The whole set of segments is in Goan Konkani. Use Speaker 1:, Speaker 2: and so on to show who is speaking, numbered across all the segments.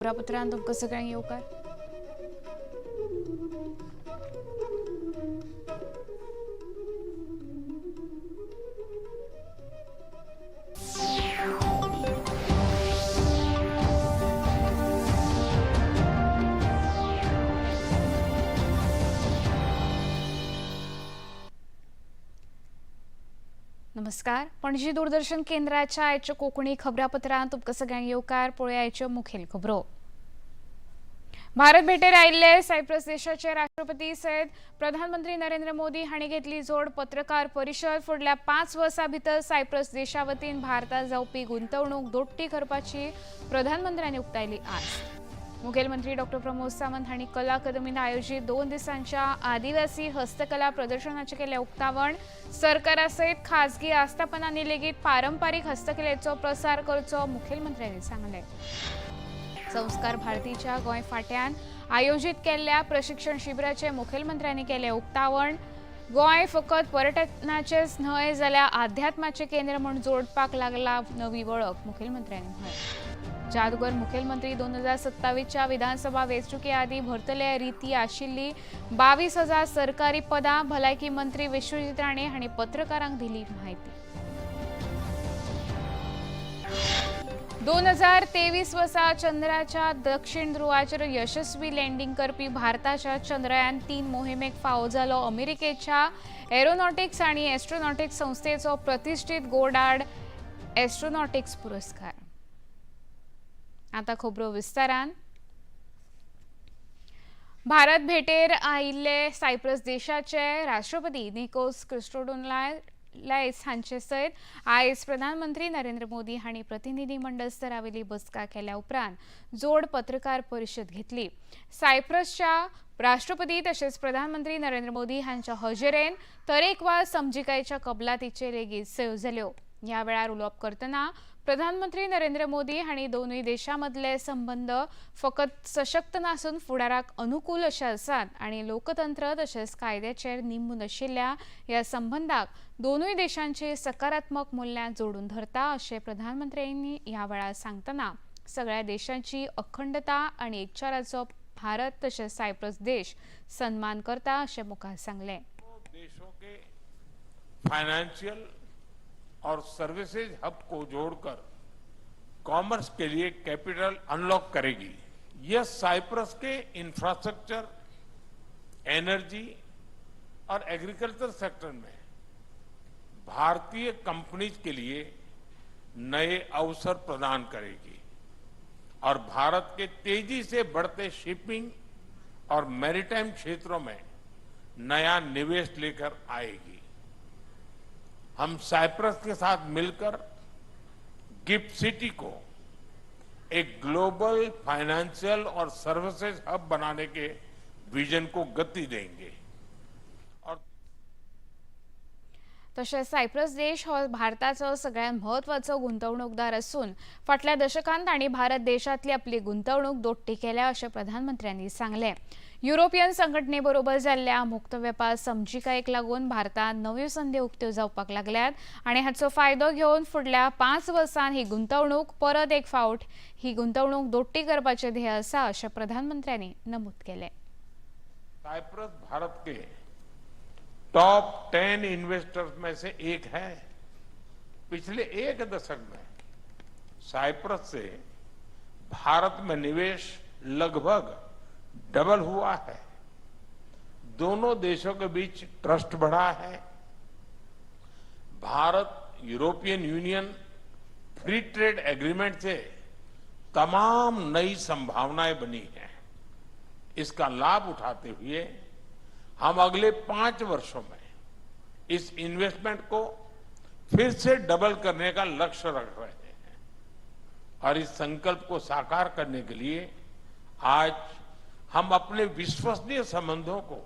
Speaker 1: खबरापत्रांत तुमकां सगळ्यांक येवकार. नमस्कार, पणजी दूरदर्शन केंद्राच्या आयच्या कोंकणी खबरापत्रांत तुमकां सगळ्यांक येवकार. पळोवया आयच्यो मुखेल खबरो. भारत भेटेर आयिल्ले सायप्रस देशाचे राष्ट्रपती सयत प्रधानमंत्री नरेंद्र मोदी हांणी घेतली जोड पत्रकार परिशद. फुडल्या 5 वर्सां भितर सायप्रस देशा वतीन भारतात जावपी गुंतवणूक दोट्टी करपाची प्रधानमंत्र्यांनी उक्तायली आस. मुखेलमंत्री डॉक्टर प्रमोद सावंत हांणी कला अकादमीन आयोजीत 2 दिसांच्या आदिवासी हस्तकला प्रदर्शनाचें केलें उक्तावण. सरकारा सयत खाजगी आस्थापनांनी लेगीत पारंपारीक हस्तकलेचो प्रसार करचो मुखेलमंत्र्यांनी सांगलें. संस्कार भारतीच्या गोंय फाट्यान आयोजीत केल्ल्या प्रशिक्षण शिबिराचें मुखेलमंत्र्यांनी केलें उक्तावण. गोंय फकत पर्यटनाचेंच न्हय जाल्यार आध्यात्माचें केंद्र म्हूण जोडपाक लागला नवी वळख, मुखेलमंत्र्यांनी म्हळें. जादूगर मुखेलमंत्री 2027च्या विधानसभा वेंचणुके आदीं भरतले रिती आशिल्ली 22,000 सरकारी पदां, भलायकी मंत्री विश्वजीत राणे हांणी पत्रकारांक दिली म्हायती. 2023 वर्सा चंद्राच्या दक्षिण ध्रुवाचेर यशस्वी लँडिंग करपी भारताच्या चंद्रयान 3 मोहिमेक फावो जालो अमेरिकेच्या एरोनॉटिक्स आनी एस्ट्रोनॉटिक्स संस्थेचो प्रतिश्ठीत गोडार्ड एस्ट्रोनॉटिक्स पुरस्कार. आता खबरो विस्तारान. भारत भेटेर आयिल्ले सायप्रस देशाचे राष्ट्रपती निकोस क्रिस्टोडोलायस हांचे सयत आयज प्रधानमंत्री नरेंद्र मोदी हांणी प्रतिनिधी मंडळ स्तरावेली बसका केल्या उपरांत जोड पत्रकार परिशद घेतली. सायप्रसच्या राष्ट्रपती तशेंच प्रधानमंत्री नरेंद्र मोदी हांच्या हजेरेन तरेकवार समजिकायेच्या कबलातीचे लेगीत सयो जाल्यो. ह्या वेळार उलोवप करतना प्रधानमंत्री नरेंद्र मोदी हांणी दोनूय देशां मदले संबंद फकत सशक्त नासून फुडाराक अनुकूल अशे आसात आनी लोकतंत्र तशेंच कायद्याचेर निंबून आशिल्ल्या ह्या संबंदाक दोनूय देशांची सकारात्मक मुल्यां जोडून धरता अशें प्रधानमंत्र्यांनी ह्या वेळार सांगतना सगळ्या देशांची अखंडता आनी एकचाराचो भारत तशेंच सायप्रस देश सन्मान करता अशें मुखार सांगलें.
Speaker 2: देशों के फाइनेंशियल और सर्विसेज हब को जोड़कर कॉमर्स के लिए कैपिटल अनलॉक करेगी. यह साइप्रस के इंफ्रास्ट्रक्चर, एनर्जी और एग्रीकल्चर सेक्टर में भारतीय कंपनीज के लिए नए अवसर प्रदान करेगी और भारत के तेजी से बढ़ते शिपिंग और मैरीटाइम क्षेत्रों में नया निवेश लेकर आएगी. हम साइप्रस के साथ मिलकर गिफ्ट सिटी को एक ग्लोबल फाइनेंशियल और सर्विसेज हब बनाने के विजन को गति देंगे और
Speaker 1: तशेंच सायप्रस देश हो भारताचो सगळ्यांत म्हत्वाचो गुंतवणूकदार असून फाटल्या दशकांत तांणी भारत देशांतली आपली गुंतवणूक दोट्टी केल्या अशें प्रधानमंत्र्यांनी सांगलें. युरोपियन संघटने बरोबर जाल्ल्या मुक्त वेपार समजिकायेक लागून भारतांत नव्यो संदी उक्त्यो जावपाक लागल्यात आनी हाचो फायदो घेवन फुडल्या 5 वर्सांत ही गुंतवणूक परत एक फावट ही गुंतवणूक दोट्टी करपाचें ध्येय आसा अशें प्रधानमंत्र्यांनी नमूद केलें.
Speaker 2: साइप्रस भारत के टॉप 10 इन्वेस्टर्स में से एक है. पिछले 1 दशक में साइप्रस से भारत में निवेश लगभग डबल हुआ है. दोनों देशों के बीच ट्रस्ट बढ़ा है. Bharat European Union free trade agreement से तमाम नई संभावनाएं बनी हैं. इसका लाभ उठाते हुए हम अगले 5 वर्षों में इस इन्वेस्टमेंट को फिर से डबल करने का लक्ष्य रख रहे हैं और इस संकल्प को साकार करने के लिए आज हम अपने विश्वसनीय संबंधों को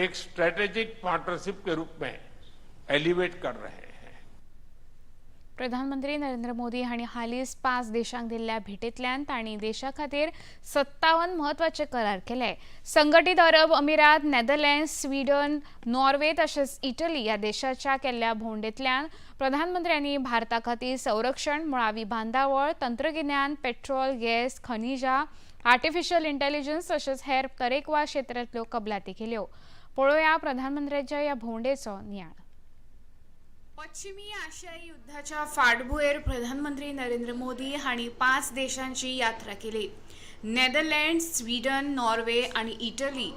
Speaker 2: एक स्ट्रेटेजिक पार्टनरशिप के रूप में एलिवेट कर रहे हैं.
Speaker 1: प्रधानमंत्री नरेंद्र मोदी हांणी हालींच 5 देशांक दिल्ल्या भेटेंतल्यान तांणी देशा खातीर 57 म्हत्वाचे करार केले. संघटीत अरब अमिरात, नेदरलँड्स, स्वीडन, नॉर्वे तशेंच इटली ह्या देशाच्या केल्ल्या भोंवडेंतल्यान प्रधानमंत्र्यांनी भारता खातीर संरक्षण, मुळावी बांदावळ, तंत्रगिन्यान, पेट्रोल, गॅस, खनिजां, आर्टिफिशियल इंटेलिजन्स तशेंच हेर तरेकवार क्षेत्रांतल्यो कबलाती केल्यो. पळोवया प्रधानमंत्र्यांच्या ह्या भोंवडेचो नियाळ. पश्चिमी आशियाई युद्धाच्या फाटभुंयेर प्रधानमंत्री नरेंद्र मोदी हांणी 5 देशांची यात्रा केली. नेदरलँड्स, स्वीडन, नॉर्वे आनी इटली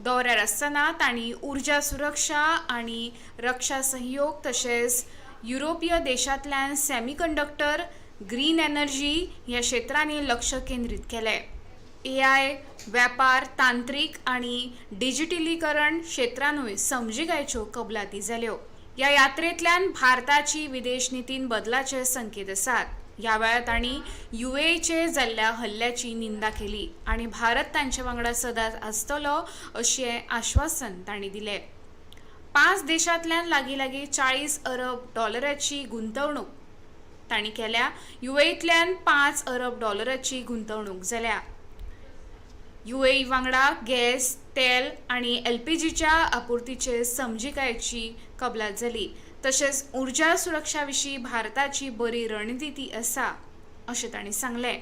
Speaker 1: दौऱ्यार आसतना तांणी उर्जा सुरक्षा आनी रक्षा सहयोग तशेंच युरोपीय देशांतल्यान सेमीकंडक्टर, ग्रीन एनर्जी ह्या क्षेत्रांनी लक्ष केंद्रीत केलें. एआय, वेपार, तांत्रीक आनी डिजिटलीकरण क्षेत्रांतूय समजिकायच्यो कबलाती जाल्यो. ह्या यात्रेंतल्यान भारताची विदेश नितीन बदलाचे संकेत आसात. ह्या वेळार तांणी युएईचेर जाल्ल्या हल्ल्याची निंदा केली आनी भारत तांचे वांगडा सदांच आसतलो अशें आश्वासन तांणी दिलें. 5 देशांतल्यान लागीं लागीं 40 अरब डॉलराची गुंतवणूक तांणी केल्या. युएईंतल्यान 5 अरब डॉलराची गुंतवणूक जाल्या. युएई वांगडा गॅस, तेल आनी एलपीजीच्या आपुर्तीचेर समजिकायेची कबलात जाली. तशेंच उर्जा सुरक्षा विशीं भारताची बरी रणनिती आसा अशें तांणी सांगलें.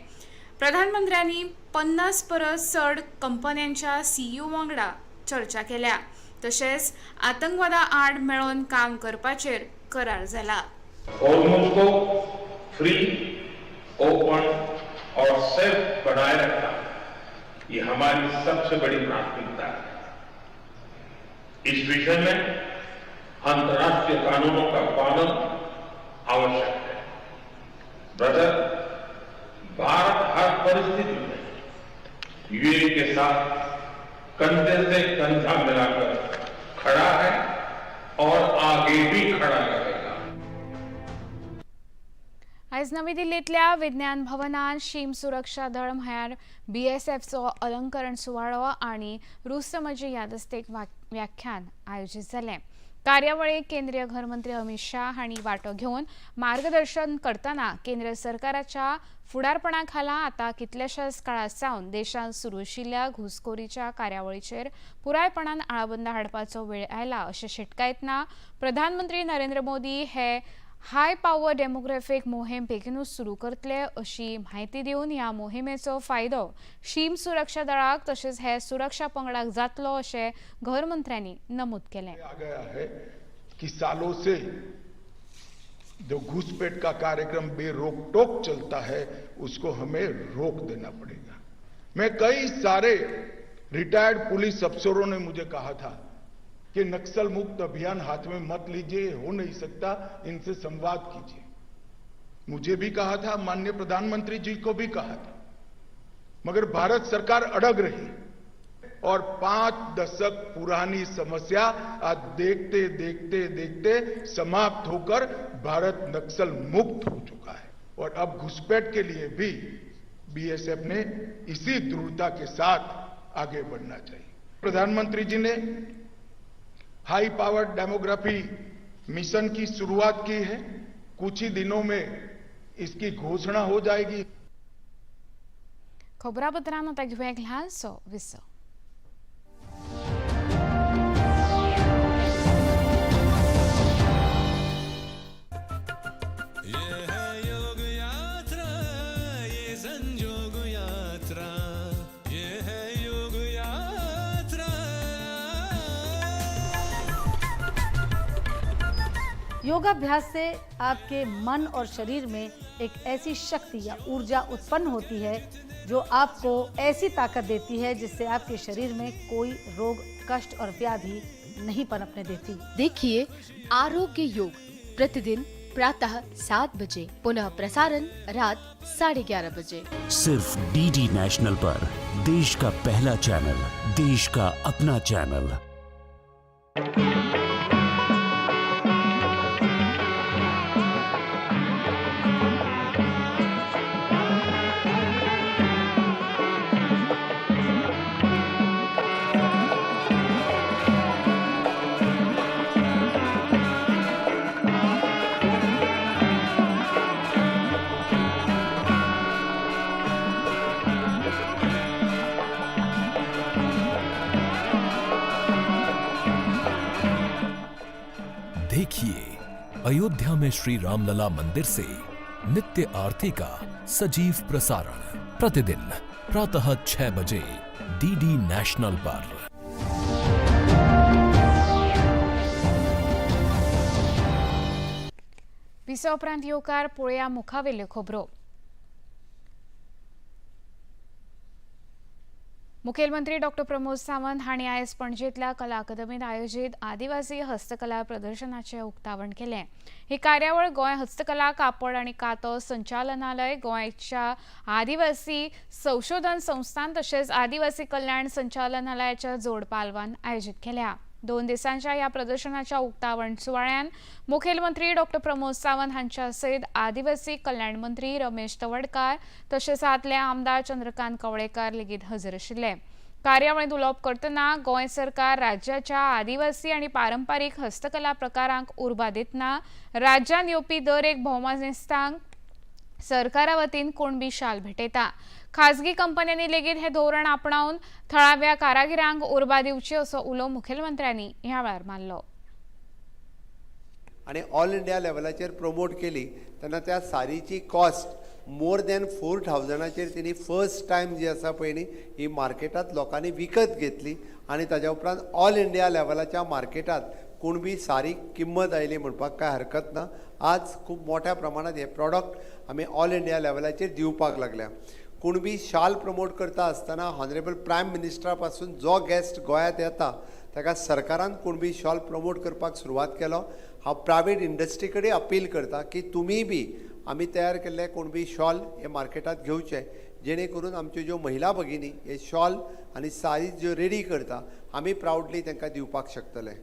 Speaker 1: प्रधानमंत्र्यांनी 50 परस चड कंपन्यांच्या सीईओ वांगडा चर्चा केल्या. तशेंच आतंकवादा आड मेळोवन काम करपाचेर करार जाला.
Speaker 2: हॉर्मुज को फ्री, ओपन और सेफ बनाए रखना ये हमारी सबसे बड़ी प्राथमिकता है. इस विषय में अंतर्राष्ट्रीय कानूनों का पालन आवश्यक है. ब्रदर, भारत हर परिस्थिति में यूएई के साथ कंधे से कंधा मिलाकर खड़ा है और आगे भी खड़ा रहेगा.
Speaker 1: आयज नवी दिल्लींतल्या विज्ञान भवनान शीम सुरक्षा दळ म्हळ्यार बीएसएफचो अलंकरण सुवाळो आनी रुस्तमजी यादस्तीक व्याख्यान आयोजीत जालें. कार्यावळीक केंद्रीय घरमंत्री अमित शाह हांणी वांटो घेवन मार्गदर्शन करतना केंद्र सरकाराच्या फुडारपणा खाला आतां कितल्याशाच काळा सावन देशांत सुरू आशिल्ल्या घुसखोरीच्या कार्यावळीचेर पुरायपणान आळाबंद हाडपाचो वेळ आयला अशें शिटकायतना प्रधानमंत्री नरेंद्र मोदी हे हाय पावर डेमोग्राफिक मोहीम बेगीनूच सुरू करतले अशी म्हायती दिवन ह्या मोहिमेचो फायदो शीम सुरक्षा दळाक तशेंच हे सुरक्षा पंगडाक जातलो अशें घरमंत्र्यांनी नमूद केलें.
Speaker 3: आ गया है कि सालों से जो घुसपैठ का कार्यक्रम बेरोक टोक चलता है, उसको हमें रोक देना पड़ेगा. मैं कई सारे रिटायर्ड पुलिस अफसरों ने मुझे कहा था कि नक्सल मुक्त अभियान हाथ में मत लीजिए, हो नहीं सकता, इनसे संवाद कीजिए. मुझे भी कहा था, माननीय प्रधानमंत्री जी को भी कहा था, मगर भारत सरकार अड़ग रही और 5 दशक पुरानी समस्या आज देखते देखते देखते समाप्त होकर भारत नक्सल मुक्त हो चुका है. और अब घुसपैठ के लिए भी बीएसएफ ने इसी दृढ़ता के साथ आगे बढ़ना चाहिए. प्रधानमंत्री जी ने हाई पावर डेमोग्राफी मिशन की शुरुआत की है. कुछ ही दिनों में इसकी घोषणा हो जाएगी.
Speaker 1: खबरापत्रां आतां घेवया एक ल्हानसो विसव.
Speaker 4: ये है योग यात्रा, ये संजोग यात्रा, ये है योग यात्रा.
Speaker 5: योगाभ्यास से आपके मन और शरीर में एक ऐसी शक्ति या ऊर्जा उत्पन्न होती है जो आपको ऐसी ताकत देती है जिससे आपके शरीर में कोई रोग, कष्ट और व्याधि नहीं पनपने देती.
Speaker 6: देखिए आरोग्य योग प्रतिदिन प्रातः 7 बजे, पुनः प्रसारण रात 11:30 बजे.
Speaker 7: सिर्फ डीडी नेशनल पर, देश का पहला चैनल, देश का अपना चैनल.
Speaker 8: देखिए अयोध्या में श्री रामलला मंदिर से नित्य आरती का सजीव प्रसारण प्रतिदिन प्रातः 6 बजे डीडी नेशनल पर।
Speaker 1: विसा उपरांत येवकार. पळोवया मुखावेल्यो खबरो. मुखेलमंत्री डॉक्टर प्रमोद सावंत हांणी आयज पणजेंतल्या कला अकादमीत आयोजीत आदिवासी हस्तकला प्रदर्शनाचें उक्तावण केलें. ही कार्यावळ गोंय हस्तकला, कापड आनी कातो संचालनालय, गोंयच्या आदिवासी संशोधन संस्थान तशेंच आदिवासी कल्याण संचालनालयाच्या जोड पालवान आयोजीत केल्या. 2 दिसांच्या ह्या प्रदर्शनाच्या उक्तावण सुवाळ्यान मुखेलमंत्री डॉक्टर प्रमोद सावंत हांच्या सयत आदिवासी कल्याण मंत्री रमेश तवडकार तशेंच आदले आमदार चंद्रकांत कवळेकार लेगीत हजर आशिल्ले. कार्यावळींत उलोवप करतना गोंय सरकार राज्याच्या आदिवासी आनी पारंपारीक हस्तकला प्रकारांक उर्बा दितना राज्यांत येवपी दर एक भोवमानेस्तांक सरकारा वतीन कुणबी शाल भेटयता. खाजगी कंपन्यांनी लेगीत हे धोरण आपणावन थळाव्या कारागिरांक उर्बा दिवची असो उलो मुखेलमंत्र्यांनी ह्या वेळार मारलो.
Speaker 9: आनी ऑल इंडिया लेवलाचेर प्रमोट केली तेन्ना त्या साडीची कॉस्ट मोर दॅन 4000चेर तिणी फर्स्ट टायम जी आसा पळय न्ही ही मार्केटांत लोकांनी विकत घेतली आनी ताज्या उपरांत ऑल इंडिया लेवलाच्या मार्केटांत कुणबी सारी किंमत आयली म्हणपाक कांय हरकत ना. आज खूब मोठ्या प्रमाणांत हे प्रॉडक्ट आमी ऑल इंडिया लेवलाचेर दिवपाक लागल्या. कुणबी शाल प्रमोट करता आसतना हॉनरेबल प्रायम मिनिस्टरा पासून जो गेस्ट गोंयांत येता ताका सरकारान कुणबी शॉल प्रमोट करपाक सुरवात केलो. हांव प्रायवेट इंडस्ट्री कडेन अपील करता की तुमी बी आमी तयार केल्ले कुणबी शॉल हे मार्केटांत घेवचे, जेणे करून आमच्यो ज्यो महिला भगिनी हे शॉल आनी साडी ज्यो रेडी करता आमी प्रावडली तांकां दिवपाक शकतले.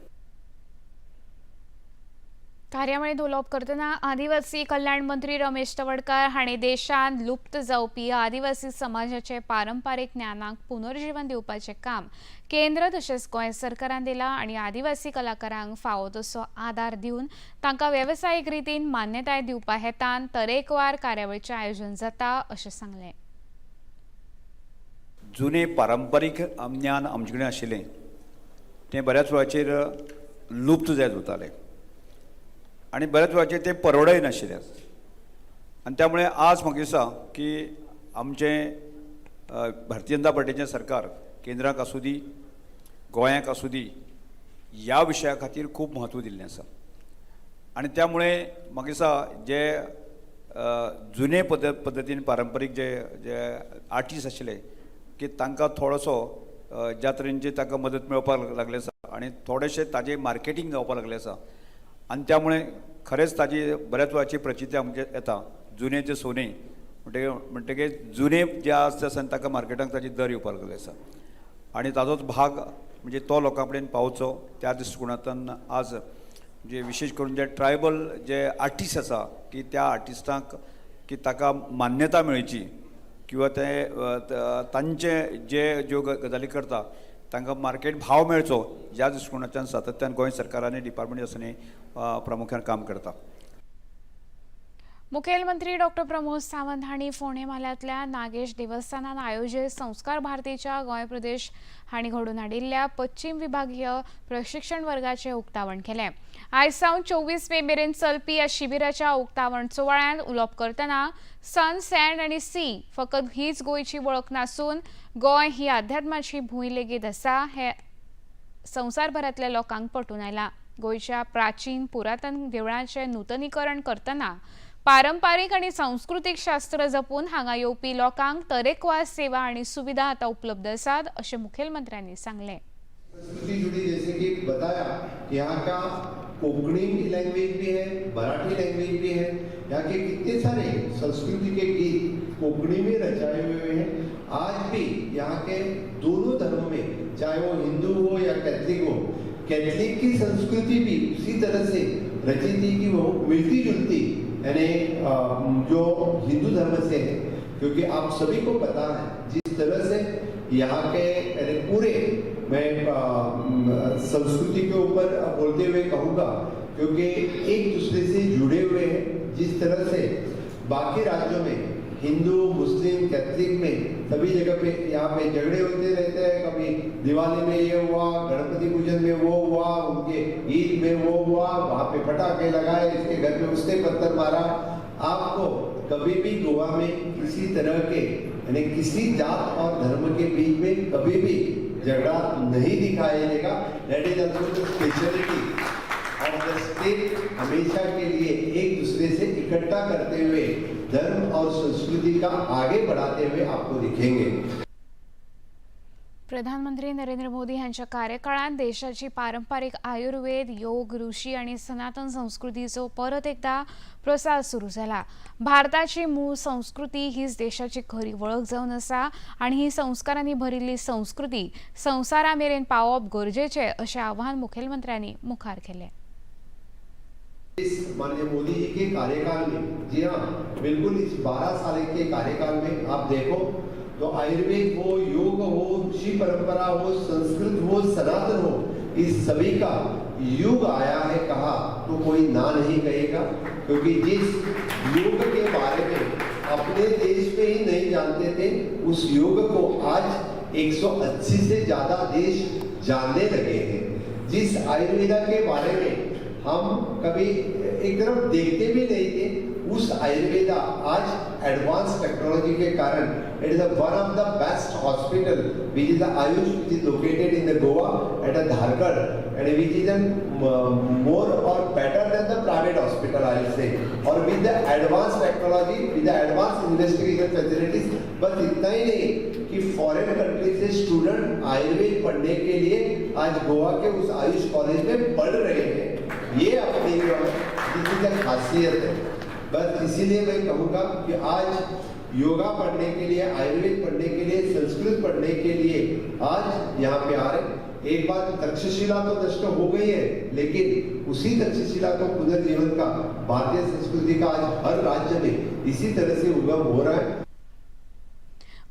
Speaker 1: कार्यावळींत उलोवप करतना आदिवासी कल्याण मंत्री रमेश तवडकार हांणी देशांत लुप्त जावपी आदिवासी समाजाचे पारंपारीक ज्ञानाक पुनर्जीवन दिवपाचें काम केंद्र तशेंच गोंय सरकारान दिलां आनी आदिवासी कलाकारांक फावो तसो आदार दिवन तांकां वेवसायीक रितीन मान्यताय दिवपा हेतान तरेकवार कार्यावळीचें आयोजन जाता अशें सांगलें.
Speaker 10: जुने पारंपारीक ज्ञान आमचे कडेन आशिल्लें तें बऱ्याच वेळाचेर लुप्त जायत वतालें आनी बऱ्याच वेळाचेर तें परवडय नाशिल्लें आनी त्यामुळे आज म्हाका दिसता की आमचें भारतीय जनता पार्टीचें सरकार केंद्राक आसूं दी गोंयाक आसूं दी ह्या विशया खातीर खूब म्हत्व दिल्लें आसा आनी त्यामुळे म्हाका दिसता जे जुने पद्दतीन पारंपारीक जे जे आर्टिस्ट आशिल्ले की तांकां थोडोसो ज्या तरेन तांकां मदत मेळपाक लागली आसा आनी थोडेशें ताजें मार्केटींग जावपाक लागलें आसा आनी त्यामुळे खरेंच ताजी बऱ्याच वेळाची प्रचिती आमचे येता. जुने ते सोने म्हणटकीर जुने जे आसता आसा ताका मार्केटाक ताजी दर येवपाक लागले आसा आनी ताजोच भाग म्हणजे तो लोकां कडेन पावचो त्या दृश्टिकोणांतल्यान आज जे विशेश करून जे ट्रायबल जे आर्टिस्ट आसा की त्या आर्टिस्टांक की ताका मान्यता मेळची किंवा ते तांचे जे ज्यो गजाली करता तांकां मार्केट भाव मेळचो ह्या दृश्टिकोणांतल्यान सातत्यान गोंय सरकार आनी डिपार्टमेंट आसा न्ही प्रामुख्यान काम करता.
Speaker 1: मुखेलमंत्री डॉक्टर प्रमोद सावंत हांणी फोंडें म्हालांतल्या नागेश देवस्थानान आयोजीत संस्कार भारतीच्या गोंय प्रदेश हांणी घडोवन हाडिल्ल्या पश्चिम विभागीय प्रशिक्षण वर्गाचें उक्तावण केलें. आयज सावन 24 मे मेरेन चलपी ह्या शिबिराच्या उक्तावण सुवाळ्यांत उलोवप करतना सन, सँड आनी सी फकत हीच गोंयची वळख नासून गोंय ही अध्यात्माची भूंय लेगीत आसा हें संवसारभरांतल्या लोकांक पटून आयलां. गोंयच्या प्राचीन पुरातन देवळांचें नूतनीकरण करतना पारंपारीक आनी सांस्कृतीक शास्त्र जपून हांगा येवपी लोकांक तरेकवार सेवा आनी सुविधा आतां उपलब्ध आसात अशें मुखेलमंत्र्यांनी सांगलें.
Speaker 9: संस्कृति जुड़ी, जैसे कि बताया कि यहाँ का कोंकणी लैंग्वेज भी है, मराठी लैंग्वेज भी है, यहाँ के कितने सारे संस्कृति के गीत कोंकणी में रचाए हुए हैं. आज भी यहाँ के दोनों धर्मों में, चाहे वो हिंदू हो या कैथलिक हो, कैथलिक की संस्कृति भी उसी तरह से रची थी कि वो मिलती जुलती यानी जो हिंदू धर्म से है, क्योंकि आप सभी को पता है जिस तरह से यहाँ के यानी पूरे मैं संस्कृति के ऊपर बोलते हुए कहूँगा, क्योंकि एक दूसरे से जुड़े हुए हैं. जिस तरह से बाकी राज्यों में हिंदू मुस्लिम कैथलिक में सभी जगह पे यहाँ पे झगड़े होते रहते हैं। कभी दिवाली में ये हुआ, गणपति पूजन में वो हुआ, उनके ईद में वो हुआ, वहाँ पे पटाखे लगाए, इसके घर पे उसने पत्थर मारा। आपको कभी भी गोवा में किसी तरह के यानी किसी जात और धर्म के बीच में कभी भी झगड़ा नहीं दिखाई देगा। That is also the speciality of the state. हमेशा के लिए एक दूसरे से इकट्ठा करते हुए धर्म और संस्कृति का आगे बढ़ाते हुए आपको दिखेंगे।
Speaker 1: प्रधानमंत्री नरेंद्र मोदी हांच्या कार्यकाळात देशाची पारंपरिक आयुर्वेद, योग, ऋषी आणि सनातन संस्कृतीचो परत एकदा प्रसार सुरू जाला। भारताची मूळ संस्कृती हीच देशाची खरी वळख जावन आसा आनी ही संस्कारांनी भरिल्ली संस्कृती संवसारा मेरेन पावप गरजेचें अशें आवाहन मुखेलमंत्र्यांनी मुखार केलें।
Speaker 9: इस माननीय मोदी जी के कार्यकाल में, जी हाँ बिल्कुल, इस 12 साल के कार्यकाल में आप देखो तो आयुर्वेद हो, योग हो, ऋषि परंपरा हो, संस्कृत हो, सनातन हो, इस सभी का युग आया है कहा तो कोई ना नहीं कहेगा, क्योंकि जिस योग के बारे में अपने देश में ही नहीं जानते थे उस योग को आज 180 से ज़्यादा देश जानने लगे हैं। जिस आयुर्वेदा के बारे में हम कभी एक तरफ देखते भी नहीं थे, उस आयुर्वेदा आज एडवांस टेक्नोलॉजी के कारण it is one of the best hospital which is the AYUSH, which is located in the Goa at a Dharkad and which is an more or better than the private hospital I will say, Aur with the advance technology, with the advance investigation facilities. बस इतना ही नहीं कि फॉरेन कंट्री से स्टूडेंट आयुर्वेद पढ़ने के लिए आज गोवा के उस आयुष कॉलेज में पढ़ रहे हैं। ये अपनी जो है जिसकी खासियत है। बस इसीलिए मैं कहूँगा कि आज योगा पढ़ने के लिए, आयुर्वेद पढ़ने के लिए, संस्कृत पढ़ने के लिए आज यहाँ पे आ रहे। एक बात, तक्षशिला तो नष्ट हो गई है, लेकिन उसी तक्षशिला को पुनर्जीवन का भारतीय संस्कृति का आज हर राज्य में इसी तरह से उगम हो रहा है।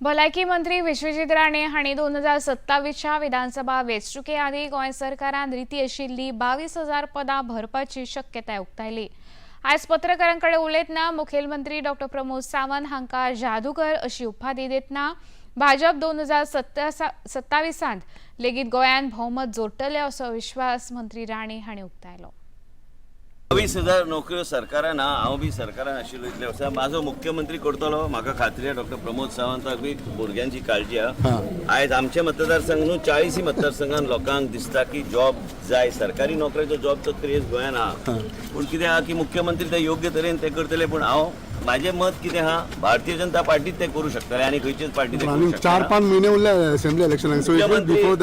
Speaker 1: भलायकी मंत्री विश्वजीत राणे हांणी 2027च्या विधानसभा वेंचणुके आदीं गोंय सरकारान रिती आशिल्ली 22,000 पदां भरपाची शक्यताय उक्तायली। आयज पत्रकारां कडेन उलयतना मुखेलमंत्री डॉ प्रमोद सावंत हांकां जादूगर अशी उपाधी दितना भाजप 2027 लेगीत गोंयांत भोवमत जोडटले असो विश्वास मंत्री राणे हांणी उक्तायलो।
Speaker 11: 22,000 नोकऱ्यो सरकारान, हांव बी सरकारान आशिल्लो इतले वर्सां, म्हाजो मुख्यमंत्री करतलो म्हाका खात्री आहा। डॉक्टर प्रमोद सावंताक बी भुरग्यांची काळजी आहा। आयज आमचे मतदारसंघ न्हू, 40 मतदारसंघान लोकांक दिसता की जॉब जाय, सरकारी नोकऱ्याचो जॉबचो क्रेज गोंयान आहा। पूण कितें आहा की मुख्यमंत्री ते योग्य तरेन ते करतले, पूण हांव म्हाजें मत कितें आहा, भारतीय जनता पार्टीच ते करूं शकतले आनी खंयचीच पार्टी ते करूं शकना।
Speaker 12: 4-5 महिने उरले असेंब्ली इलेक्शनाक, सो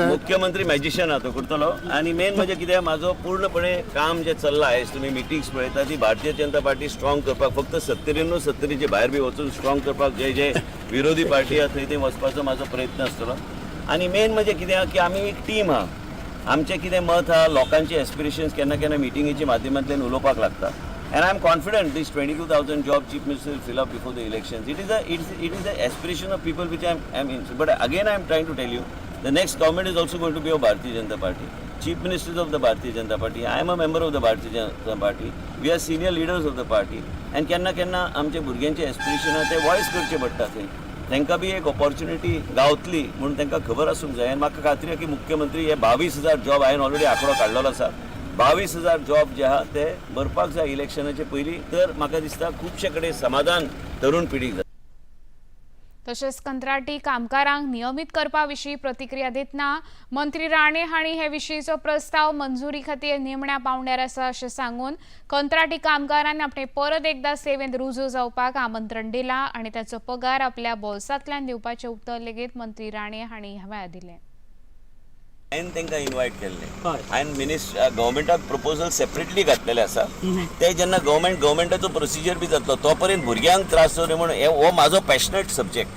Speaker 11: मुख्यमंत्री मॅजिशियन आहा तो करतलो। आनी मेन म्हणजे कितें, म्हाजो पूर्णपणे काम जें चल्लां आयज तुमी मिटिंग्स पळयता ती भारतीय जनता पार्टी स्ट्रॉंग करपाक, फक्त 70 न्हू 70 भायर बी वचून स्ट्रॉंग करपाक जे जे विरोधी पार्टी आहा थंय थंय वचपाचो म्हाजो प्रयत्न आसतलो। आनी मेन म्हणजे कितें आहा की आमी एक टीम आहा, आमचें कितें मत आहा, लोकांचे एस्पिरेशन्स केन्ना केन्ना मिटिंगेच्या माध्यमांतल्यान उलोवपाक लागता। And I am confident this 22,000 job Chief Minister will fill up before the elections. It is the aspiration of people which I am in. But again I am trying to tell you, the next government is also going to be of Bharatiya Janata Party. Chief Ministers of the Bharatiya Janata Party. I am a member of the Bharatiya Janata Party. We are senior leaders of the party. And kenna kenna आमचे भुरग्यांचे एस्पिरेशन आहा ते वॉयस करचे पडटा थंय. तांकां बी एक ऑपॉर्च्युनिटी गावतली म्हूण तांकां खबर आसूंक जाय. आनी म्हाका खात्री आहा की मुख्यमंत्री हे 22,000 जॉब हांवें ऑलरेडी आंकडो काडलेलो आसा, 22,000 जॉब जे आहा ते भरपाक जाय इलेक्शनाचे पयलीं, तर म्हाका दिसता खुबशे कडेन समाधान तरुण पिढीक जाता।
Speaker 1: तशेंच कंत्राटी कामगारांक नियमीत करपा विशीं प्रतिक्रिया दितना मंत्री राणे हांणी हे विशींचो प्रस्ताव मंजुरी खातीर निमण्या पावंड्यार आसा अशें सांगून कंत्राटी कामगारांनी आपणे परत एकदा सेवेंत रुजू जावपाक आमंत्रण दिलां आनी ताचो पगार आपल्या बोल्सांतल्यान दिवपाचें उतर लेगीत मंत्री राणे हांणी ह्या वेळार दिलें।
Speaker 11: हांवें तांकां इनवायट केल्लें, हांवें गव्हर्मेंटाक प्रपोजल सेपरेटली घातलेले आसा, ते जेन्ना गव्हर्मेंटाचो प्रोसिजर बी जातलो तो पर्यंत भुरग्यांक त्रास जावं न्हय म्हणून हो म्हाजो पॅशनेट सब्जेक्ट,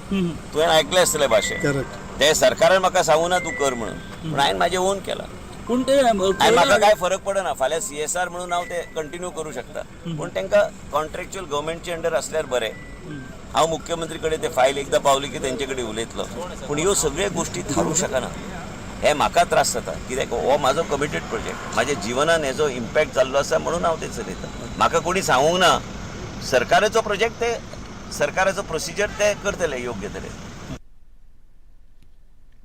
Speaker 11: तुवें आयकलें आसतलें भाशें, ते सरकारान म्हाका सांगूं ना तूं कर म्हणून, पूण हांवें म्हाजें ओन केलां।
Speaker 13: पूण ते
Speaker 11: आनी म्हाका कांय फरक पडना, फाल्यां CSR म्हणून हांव ते कंटिन्यू करूं शकता, पूण तांकां कॉन्ट्रॅक्च्युअल गव्हर्मेंटचे अंडर आसल्यार बरें। हांव मुख्यमंत्री कडेन ते फायल एकदां पावली की तेंचे कडेन उलयतलो, पूण ह्यो सगळ्यो गोश्टी थारूंक शकना, हे म्हाका त्रास जाता, कित्याक हो म्हाजो कमिटेड प्रोजेक्ट, म्हाज्या जिवनान हेजो इम्पॅक्ट जाल्लो आसा म्हणून हांव ते चलयतां। म्हाका कोणी सांगूंक ना, सरकाराचो प्रोजेक्ट ते सरकाराचो प्रोसिजर ते करतले योग्य तरेन.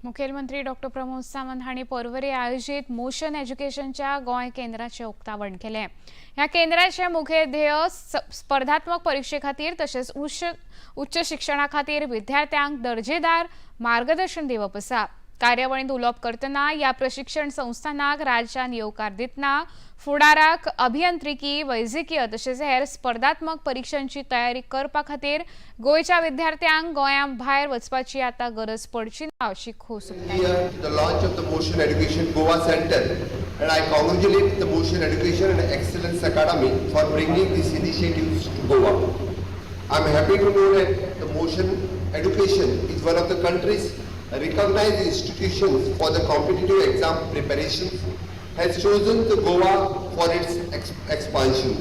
Speaker 1: मुखेलमंत्री डॉक्टर प्रमोद सावंत हांणी पर्वरी आयोजीत मोशन एज्युकेशनच्या गोंय केंद्राचें उक्तावण केलें. ह्या केंद्राचें मुखेल ध्येय स्पर्धात्मक परिक्षे खातीर तशेंच उच्च शिक्षणा खातीर विद्यार्थ्यांक दर्जेदार मार्गदर्शन दिवप आसा. कार्यावळींत उलोवप करतना ह्या प्रशिक्षण संस्थानाक राज्यान येवकार दितना फुडाराक अभियांत्रिकी, वैजकीय तशेंच हेर स्पर्धात्मक परिक्षांची तयारी करपा खातीर गोंयच्या विद्यार्थ्यांक गोंया भायर वचपाची आतां गरज पडची ना अशी खोस उक्तायली.
Speaker 13: Here to the launch of the Motion Education Goa Center, and I congratulate the Motion Education and Excellence Academy for bringing these initiatives to Goa. I am happy to know that the Motion Education is one of the country's recognized institutions for the competitive exam preparations, has chosen the Goa for its expansion.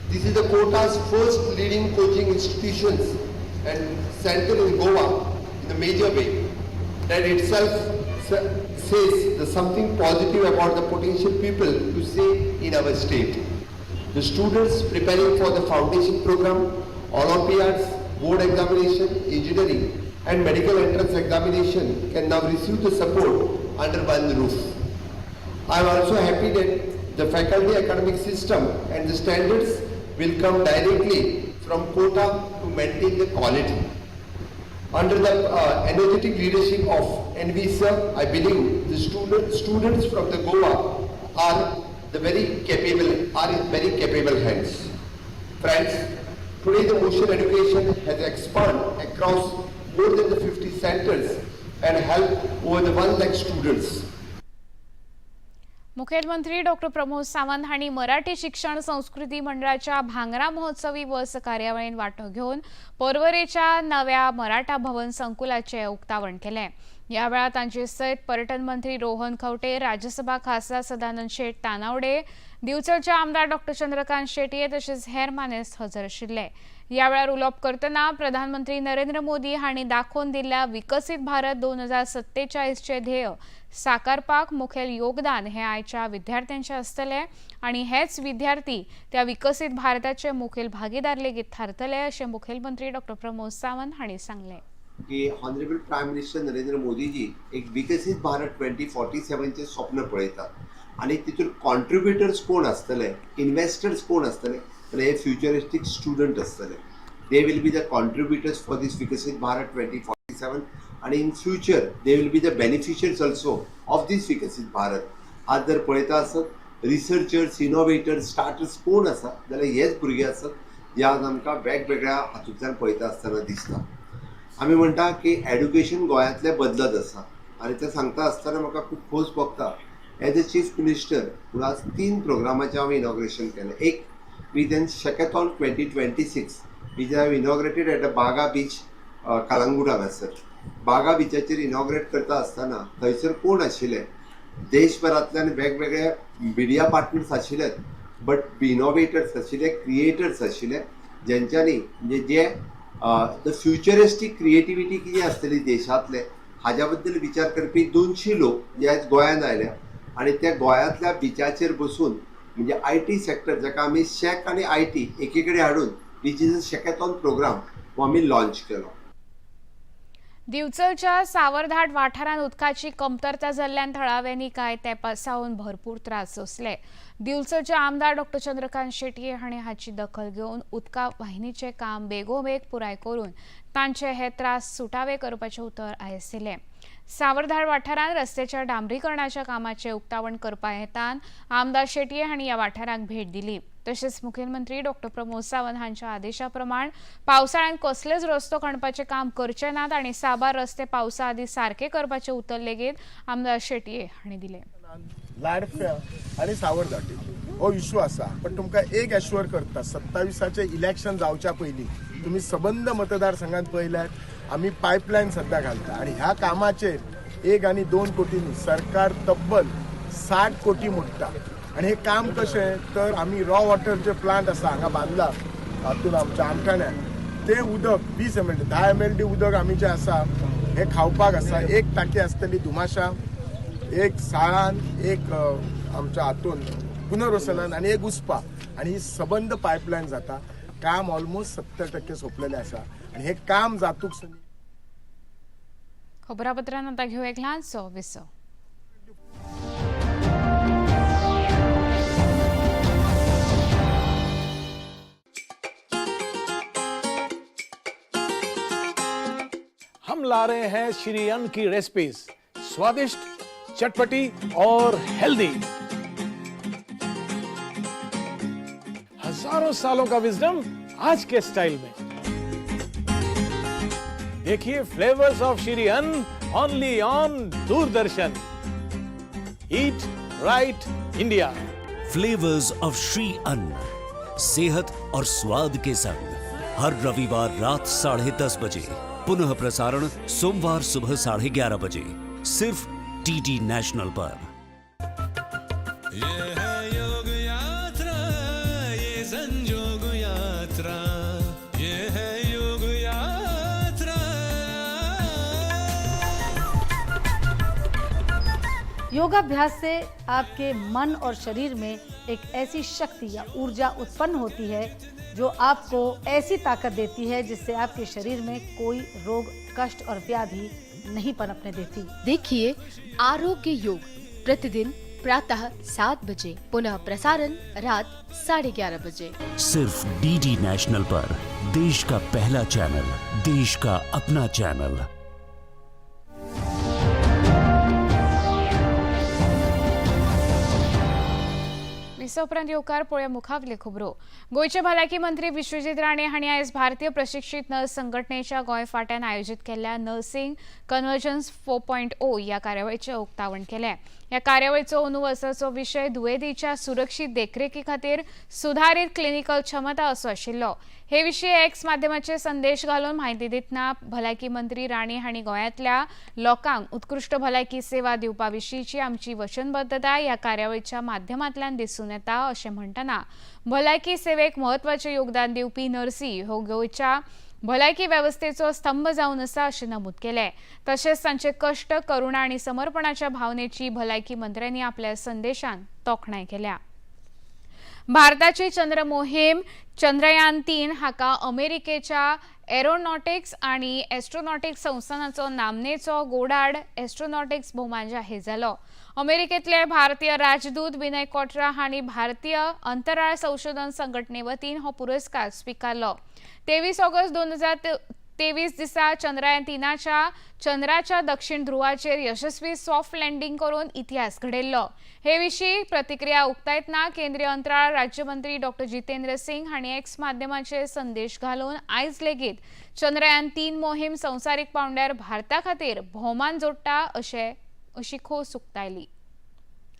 Speaker 13: This is the Kota's first leading coaching institutions and center in Goa in a major way. That itself says the something positive about the potential people to say in our state. The students preparing for the foundation program, Olympiads, board examination, engineering and medical entrance examination can now receive the support under one roof. I am also happy that the faculty academic system and the standards will come directly from Kota to maintain the quality. Under the energetic leadership of NV sir, I believe the students from the Goa are in very capable hands. Friends, today the Motion Education has expanded across more than the 50 centers and helped over the 1 lakh students.
Speaker 1: मुखेलमंत्री डॉक्टर प्रमोद सावंत हांणी मराठी शिक्षण संस्कृती मंडळाच्या भांगरा महोत्सवी वर्स कार्यावळीन वांटो घेवन पर्वरेच्या नव्या मराठा भवन संकुलाचें उक्तावण केलें. ह्या वेळार तांचे सयत पर्यटन मंत्री रोहन खंवटे, राज्यसभा खासदार सदानंद शेट तानावडे, दिवचलचे आमदार डॉक्टर चंद्रकांत शेटये तशेंच हेर मानेस्त हजर आशिल्ले. ह्या वेळार उलोवप करतना प्रधानमंत्री नरेंद्र मोदी हांणी दाखोवन दिल्ल्या विकसीत भारत 2047चें ध्येय साकारपाक मुखेल योगदान हें आयच्या विद्यार्थ्यांचें आसतलें आनी हेच विद्यार्थी त्या विकसीत भारताचे मुखेल भागीदार लेगीत थारतले अशें मुखेलमंत्री डॉक्टर प्रमोद सावंत हांणी सांगलें.
Speaker 9: की ऑनरेबल प्रायम मिनिस्टर नरेंद्र मोदीजी एक विकसीत भारत 2047चें स्वप्न पळयतात आनी तितून कॉन्ट्रिब्युटर्स कोण आसतले, इन्वेस्टर्स कोण आसतले, जाल्यार हे फ्युचरिस्टीक स्टुडंट आसतले. They will be the contributors for this Viksit Bharat 2047 आनी in future they will be the beneficiaries also of this Viksit Bharat. आज जर पळयता आसत, रिसर्चर्स, इनोवेटर्स, स्टार्टर्स कोण आसा जाल्यार हेच भुरगे आसत जे आज आमकां वेगवेगळ्या हातूंतल्यान पळयता आसतना दिसता. आमी म्हणटा की एड्युकेशन गोंयांतलें बदलत आसा आनी तें सांगता आसतना म्हाका खूब खोस भोगता. एज अ चीफ मिनिस्टर म्हणून आज तीन प्रोग्रामाचें हांवें इनॉग्रेशन केलें. एक with an Shackathon 2026, which I have inaugurated at a Baga Beach, Calangute हांगासर. बागा बिचाचेर इनॉग्रेट करता आसतना थंयसर कोण आशिल्ले, देशभरांतल्यान वेगवेगळे मिडिया पार्टनर्स आशिल्लेच, बट इनोवेटर्स आशिल्ले, क्रिएटर्स आशिल्ले, जेंच्यांनी म्हणजे जे the futuristic creativity कितें आसतली देशांतले हाज्या बद्दल विचार करपी 200 लोक जे आयज गोंयांत आयल्या आनी त्या गोंयांतल्या बिचाचेर बसून म्हणजे I T sector जाका आमी शॅक आनी I T एकी कडेन हाडून which is a Shackathon program हो आमी लॉन्च केलो.
Speaker 1: दिवचलच्या सावरधाट वाठारांत उदकाची कमतरता जाल्ल्यान थळाव्यांनी कांय तेंपा सावन भरपूर त्रास सोंसले. दिवचलचे आमदार डॉक्टर चंद्रकांत शेटये हांणी हाची दखल घेवन उदका वाहिनीचें काम बेगोबेग पुराय करून तांचे हे त्रास सुटावे करपाचें उतर आयज दिलें. सावरधाड वाठारांत रस्त्याच्या डांबरीकरणाच्या कामाचें उक्तावण करपा हेतान आमदार शेटये हांणी ह्या वाठाराक भेट दिली. तशेंच मुखेलमंत्री डॉक्टर प्रमोद सावंत हांच्या आदेशा प्रमाण पावसाळ्यांत कसलेच रस्तो खणपाचें काम करचे नात आनी साबार रस्ते पावसा आदीं सारके करपाचें उतर लेगीत आमदार शेटये हांणी दिलें.
Speaker 14: लाडफ्या आनी सावरदाटी हो इशू आसा, पण तुमकां एक एश्युअर करता, 27आचें इलेक्शन जावच्या पयलीं तुमी सबंद मतदारसंघात पळयल्यात, आमी पायपलायन सद्या घालता आनी ह्या कामाचेर 1 आनी 2 कोटी न्ही, सरकार तब्बल 60 कोटी मोडटा. आनी हें काम कशें तर आमी रॉ वॉटर जे प्लांट आसा हांगा बांदला हातून आमच्या आमठाण्यान, तें उदक 20 एमएलडी, 10 एमएलडी उदक आमी जें आसा हें खावपाक आसा. एक टाकी आसतली धुमाशा, एक साळान, एक आमच्या हातून पुनर्वसनान आनी एक उस्पा आनी ही सबंद पायपलायन जाता. काम ऑलमोस्ट 70% सोंपलेलें आसा आनी हें काम जातूक.
Speaker 1: खबरापत्रान आतां घेवया एक ल्हानसो विसव.
Speaker 15: हम ला रहे हैं श्री अन्न की रेसिपीज, स्वादिष्ट, चटपटी और हेल्दी। हजारों सालों का विजडम आज के स्टाइल में। देखिए flavours of Shri Anna only on Doordarshan. Eat right India.
Speaker 7: Flavours of Shri Anna, सेहत और स्वाद के संग, हर रविवार रात 10:30 बजे, पुनः प्रसारण सोमवार सुबह 11:30 बजे, सिर्फ डीडी नेशनल पर।
Speaker 4: ये है योग यात्रा, ये संजोग यात्रा, ये है योग यात्रा।
Speaker 5: योगाभ्यास से आपके मन और शरीर में एक ऐसी शक्ति या ऊर्जा उत्पन्न होती है जो आपको ऐसी ताकत देती है जिससे आपके शरीर में कोई रोग, कष्ट और व्याधि नहीं पनपने देती।
Speaker 6: देखिए आरोग्य योग प्रतिदिन प्रातः 7 बजे, पुनः प्रसारण रात 11:30 बजे,
Speaker 7: सिर्फ डीडी नेशनल पर। देश का पहला चैनल, देश का अपना चैनल।
Speaker 1: विसा उपरांत येवकार. पळोवया मुखावले खबरो. गोंयचे भलायकी मंत्री विश्वजीत राणे हांणी आयज भारतीय प्रशिक्षीत नर्स संघटनेच्या गोंय फांट्यान आयोजीत केल्ल्या नर्सिंग कन्वर्जन्स 4.0 ह्या कार्यावळीचें उक्तावण केलें. ह्या कार्यावळीचो अंदू वर्साचो विशय दुयेंतीच्या सुरक्षीत देखरेखी खातीर सुदारीत क्लिनिकल क्षमता असो आशिल्लो. हे विशीं एक्स माध्यमाचेर संदेश घालून म्हायती दितना भलायकी मंत्री राणे हांणी गोंयांतल्या लोकांक उत्कृश्ट भलायकी सेवा दिवपा विशींची आमची वचनबद्धताय ह्या कार्यावळीच्या माध्यमांतल्यान दिसून येता अशें म्हणटना भलायकी सेवेक म्हत्वाचें योगदान दिवपी नर्सी हो गोंयच्या भलायकी वेवस्थेचो स्तंभ जावन आसा अशें नमूद केलें. तशेंच तांचे कश्ट, करुणा आनी समर्पणाच्या भावनेची भलायकी मंत्र्यांनी आपल्या संदेशान तोखणाय केल्या. भारताची चंद्र मोहीम चंद्रयान 3 हाका अमेरिकेच्या एरोनॉटिक्स आनी एस्ट्रोनॉटिक्स संस्थानाचो नामनेचो गोडार्ड एस्ट्रोनॉटिक्स भोवमान जाहीर जालो. अमेरिकेतले भारतीय राजदूत विनय कोट्रा हांणी भारतीय अंतराळ संशोधन संघटने वतीन हो पुरस्कार स्विकारलो. 23 ऑगस्ट 2023 दिसा चंद्रयान 3च्या चंद्राच्या दक्षिण ध्रुवाचेर यशस्वी सॉफ्ट लँडिंग करून इतिहास घडयल्लो. हे विशीं प्रतिक्रिया उक्तायतना केंद्रीय अंतराळ राज्यमंत्री डॉक्टर जितेंद्र सिंग हांणी एक्स माध्यमाचेर संदेश घालून आयज लेगीत चंद्रयान 3 मोहीम संवसारीक पांवड्यार भारता खातीर भोवमान जोडटा अशी खोस उक्तायली.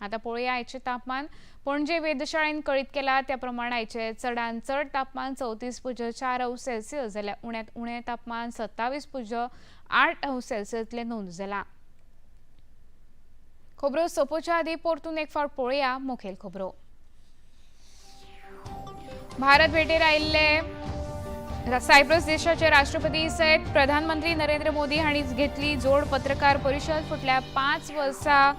Speaker 1: आतां पळोवया आयचें तापमान. पणजे वेधशाळेन कळीत केला त्या प्रमाण आयचें चडांत चड तापमान 34.4 अंश सेल्सियस जाल्यार उण्यांत उणें तापमान 27.8 अंश सेल्सियसलें नोंद जालां. खबरो सोंपोवच्या आदीं परतून एक फावट पळोवया मुखेल खबरो. भारत भेटेर आयिल्ले सायप्रस देशाचे राष्ट्रपती सयत प्रधानमंत्री नरेंद्र मोदी हांणी घेतली जोड पत्रकार परिशद. फुडल्या 5 वर्सां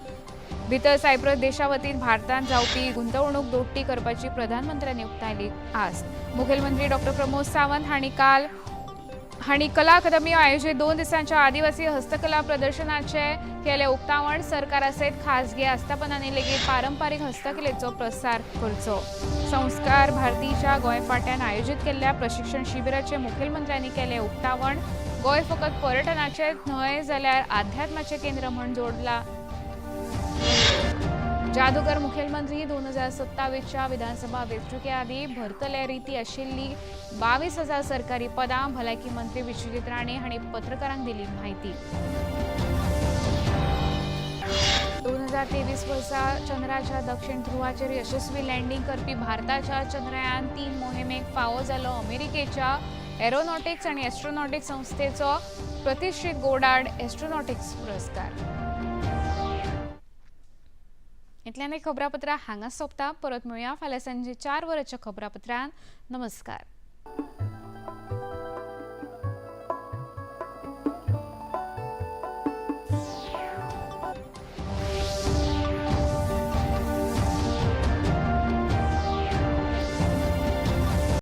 Speaker 1: भितर सायप्रस देशा वतीन भारतांत जावपी गुंतवणूक दोट्टी करपाची प्रधानमंत्र्यांनी उक्तायली आस. मुखेलमंत्री डॉक्टर प्रमोद सावंत हांणी कला अकादमी आयोजीत 2 दिसांच्या आदिवासी हस्तकला प्रदर्शनाचे केले उक्तावण. सरकारा सयत खासगी आस्थापनांनी लेगीत पारंपारीक हस्तकलेचो प्रसार करचो. संस्कार भारतीच्या गोंय फांट्यान आयोजीत केल्ल्या प्रशिक्षण शिबिराचे मुखेलमंत्र्यांनी केले उक्तावण. गोंय फकत पर्यटनाचें न्हय जाल्यार आध्यात्माचें केंद्र म्हूण जोडला. जादूगर मुखेलमंत्री 2027च्या विधानसभा वेंचणुके आदीं भरतले रिती आशिल्ली 22,000 सरकारी पदां. भलायकी मंत्री विश्वजीत राणे हांणी पत्रकारांक दिली म्हायती. 2023 वर्सा चंद्राच्या दक्षिण ध्रुवाचेर यशस्वी लँडिंग करपी भारताच्या चंद्रयान 3 मोहिमेक फावो जालो अमेरिकेच्या एरोनॉटिक्स आनी एस्ट्रोनॉटिक्स संस्थेचो प्रतिश्ठीत गोडार्ड एस्ट्रोनॉटिक्स पुरस्कार. इतल्यान खबरापत्रां हांगा सोंपता. परत मेळुया फाल्यां सांजे 4 वरांच्या खबरापत्रांत. नमस्कार.